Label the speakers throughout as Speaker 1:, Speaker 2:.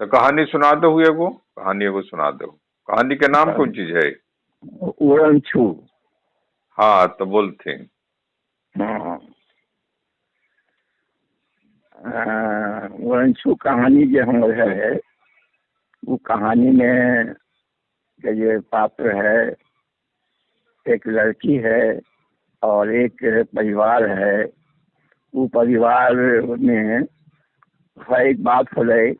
Speaker 1: तो कहानी सुना दो, एगो कहानी एगो सुना दो। कहानी के नाम कौन चीज है?
Speaker 2: उड़न छू।
Speaker 1: हाँ तो बोलथिन।
Speaker 2: हाँ, उड़न छू कहानी जो हमर है, वो कहानी में के ये पात्र है, एक लड़की है और एक परिवार है। वो परिवार में है एक बात हो रही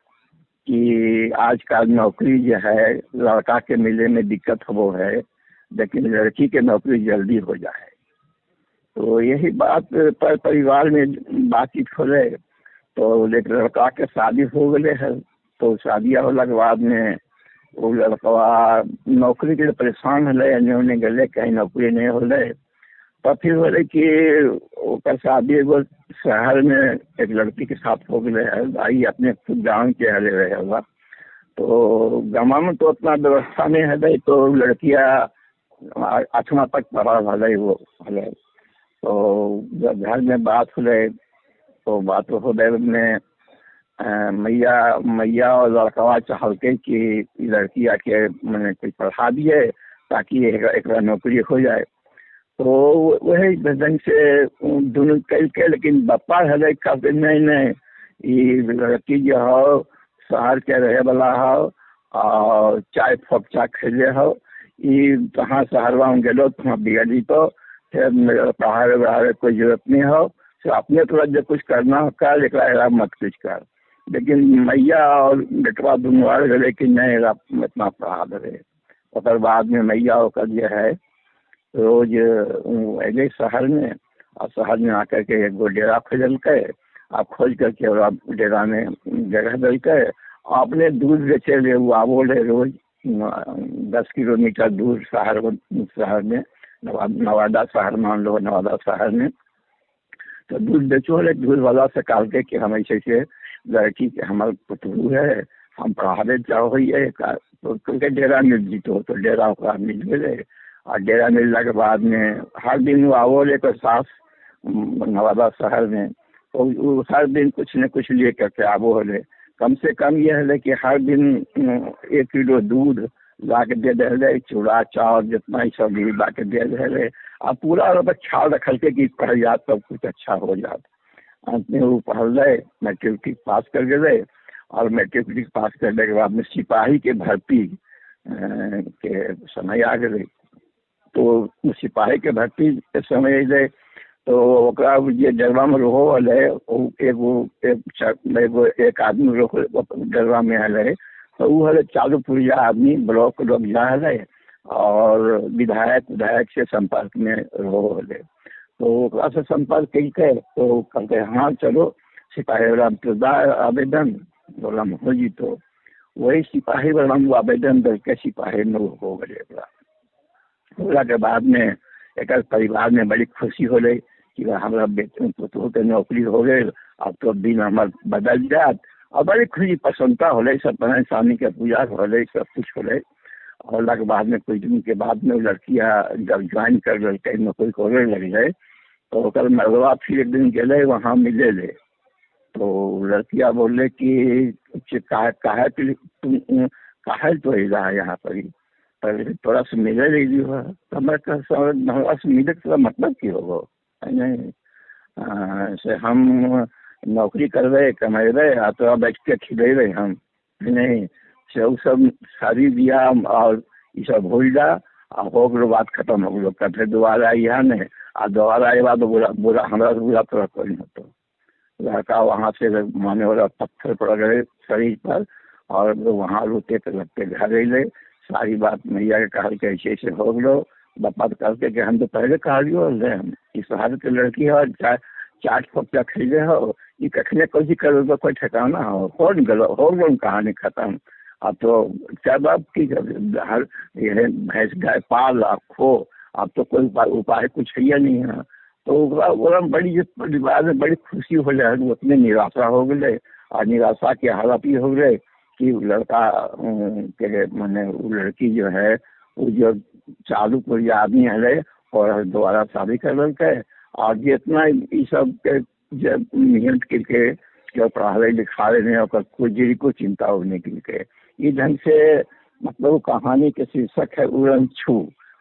Speaker 2: कि आजकल नौकरी जो है लड़का के मिले में दिक्कत हो है, लेकिन लड़की के नौकरी जल्दी हो जाए। तो यही बात पर परिवार में बातचीत हो रहे। तो एक लड़का के शादी हो गए है, तो शादी होला के बाद में वो लड़का नौकरी के लिए परेशान होले, एने ओने गए, कहीं नौकरी नहीं होले। तब फिर होले कि ओकर शादी एगो शहर में एक लड़की के साथ हो गए है। भाई अपने खुद गाँव के हले रहे हुआ, तो गाँव में तो उतना व्यवस्था नहीं है, तो लड़कियाँ 8वां तक पढ़ा भले वो हले। तो जब घर में बात होले तो बात हो गए में मैया मैया और लड़कवा चाहलके कि लड़की आके मैंने कुछ पढ़ा दिए ताकि एक नौकरी हो जाए। तो वही ढंग से दोनों कल के, लेकिन बप्पा हले कहते नहीं नहीं, ये लड़की जो हो शहर के रहे वाला हो और चाय फोकचा खेले हो, ये तहाँ शहरवा में गलो तो बिगड़ जीतो, फिर पढ़ावे बढ़ावे कोई जरूरत नहीं हो, तो अपने थोड़ा जो कुछ करना हो कर, एक मत कुछ कर। लेकिन मैया और बेटवा दोनों अड़ गए कि नहीं इतना पढ़ा दे। और बाद में मैया ओकर जो है रोज अले शहर में, और शहर में आकर के एगो डेरा खोजलकै, आ खोज करके ओकरा डेरा में जगह देलकै। अपने दूध बेचे ले वो आबो रहे रोज 10 किलोमीटर दूर शहर शहर में, नवादा शहर मान लो, नवादा शहर में तो दूध बेचो रहे। दूध वाला से कहलकै कि हम ऐसे ऐसे लड़की के हमार पुतहू है, हम पढ़ावे चाहो है, तो कहलकै डेरा मिल जीतो। तो डेरा ओकरा मिल गेलै। और डेरा मिलला के बाद में हर दिन वो आवो ले सास नवादा शहर में, तो वो हर दिन कुछ न कुछ ले करके आवो हले। कम से कम ये है कि हर दिन 1 किलो दूध ला के दे दे, चूड़ा चावल जितना ही सब ला के दे दे। आ पूरा ख्याल रखल के कि पढ़ जात सब कुछ अच्छा हो जात। अंत में वो पढ़ल, मैट्रिक पास कर गए। और मैट्रिक पास करने के बाद में सिपाही के भर्ती के समय आ गए। तो सिपाही के भर्ती के समय अयलै तो ओकरा जे डरवा में रहो हलै, एगो एगो एक आदमी रहो डरवा में हलै, तो वो हलै चालू पुर्जा आदमी, ब्लॉक उलॉक जा हलै और विधायक विधायक से संपर्क में रहो हलै। तो ओकरा से संपर्क कलकै तो कहलकै हाँ चलो सिपाही वाला तो दा आवेदन, बोला हो जीतो। वही सिपाही वाला में आवेदन दलकै, सिपाही में हो गए। ओकरा होला के बाद में एक परिवार में बड़ी खुशी होलै कि हमारा बेटे पुतहु के नौकरी हो गई, अब तो दिन हमार बदल जात। और बड़ी खुशी प्रसन्नता होलै, सब स्वामी के पूजा होलै, सब कुछ होलै। होला के बाद में कुछ दिन के बाद में लड़कियाँ जब ज्वाइन कर लेलकै, नौकरी करे लगलै, तो ओकर मर्दवा फिर एक दिन गेलै वहाँ मिले ले। तो लड़कियाँ बोले कि काहे तुम काहे तो अला यहाँ पर ही, पर तोरा से मिले रही हो। तो हमरा से मिले के मतलब की होगो नहीं, से हम नौकरी करबै कमेबै आ तोरा बैठ के खिलेबै हम नहीं, से उ सब शादी बियाह और ई सब भूल जा, आ हो गेलो बात खत्म हो गेलो, फिर दोबारा अइहा नहीं, आ दोबारा अयबा तो बुरा बुरा हमरा से बुरा तोरा कोई नहीं होतो। लड़का वहाँ से माने वाला पत्थर पड़ गए शरीर पर और वहाँ रोते लगते घर अयलै। सारी बात मैया के कहलकै ऐसे ऐसे हो गलो। बापा तो कहलकै कि हम तो पहले कहलियो हम ई शहर के लड़की हो, चाट फोकचा खैले हो, ई कखने कोशिश करो तो कोई ठिकाना हो गेलो, हो गेलो कहानी खत्म। अब तो क्या बाप की हर ये भैंस गाय पाल आ खो, अब तो कोई उपाय कुछ है नहीं है। तो ओकरा बड़ी परिवार में बड़ी खुशी हो जाए, उतने निराशा हो गए। और निराशा के हालत ये हो गए कि लड़का के माने वो लड़की जो है वो जो चालू पुर्जा आदमी हलै और दोबारा शादी कर लेलकै। और जितना ई सब के मेहनत करके के पढ़ावे लिखावे में ओकर कोई जरी को चिंता होने के लिए। ये ढंग से मतलब वो कहानी के शीर्षक है उड़न छू।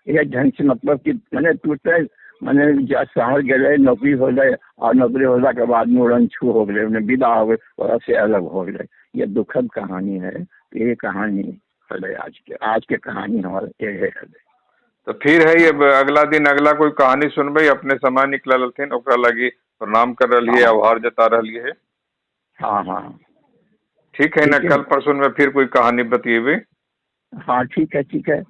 Speaker 2: यह ढंग से मतलब कि मैंने टूटे मैंने शहर गए, नौकरी हो गए, और नौकरी होला के बाद में उड़न छू हो गए, उन्हें विदा हो गए, वहाँ से अलग हो गए। यह दुखद कहानी है। ये कहानी है आज के कहानी हमारे ये है।
Speaker 1: तो फिर है ये अगला दिन अगला कोई कहानी सुनबै। अपने समय निकलल हथिन, ओकरा लगी प्रणाम कर रही है, आभार जता रही है।
Speaker 2: हाँ हाँ
Speaker 1: ठीक है ना,
Speaker 2: ठीक है।
Speaker 1: कल परसों में फिर कोई कहानी बतिएबे।
Speaker 2: हाँ ठीक है, ठीक है।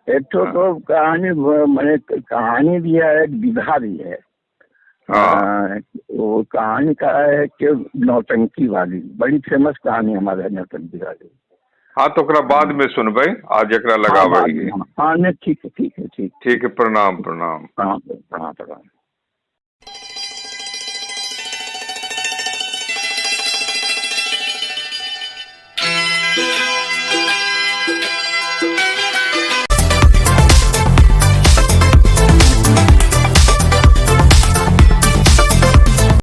Speaker 2: एक ठो तो कहानी मैंने कहानी भी है, एक विधा भी है।
Speaker 1: हाँ
Speaker 2: वो कहानी का है कि नौटंकी वाली, बड़ी फेमस कहानी हमारे नौटंकी वाली।
Speaker 1: हाँ, तो ओकरा बाद में सुनबै, आज एकरा लगाबै।
Speaker 2: हाँ, हाँ नहीं, ठीक है, ठीक है, ठीक।
Speaker 1: ठीक है, प्रणाम प्रणाम।
Speaker 2: प्रणाम प्रणाम प्रणाम।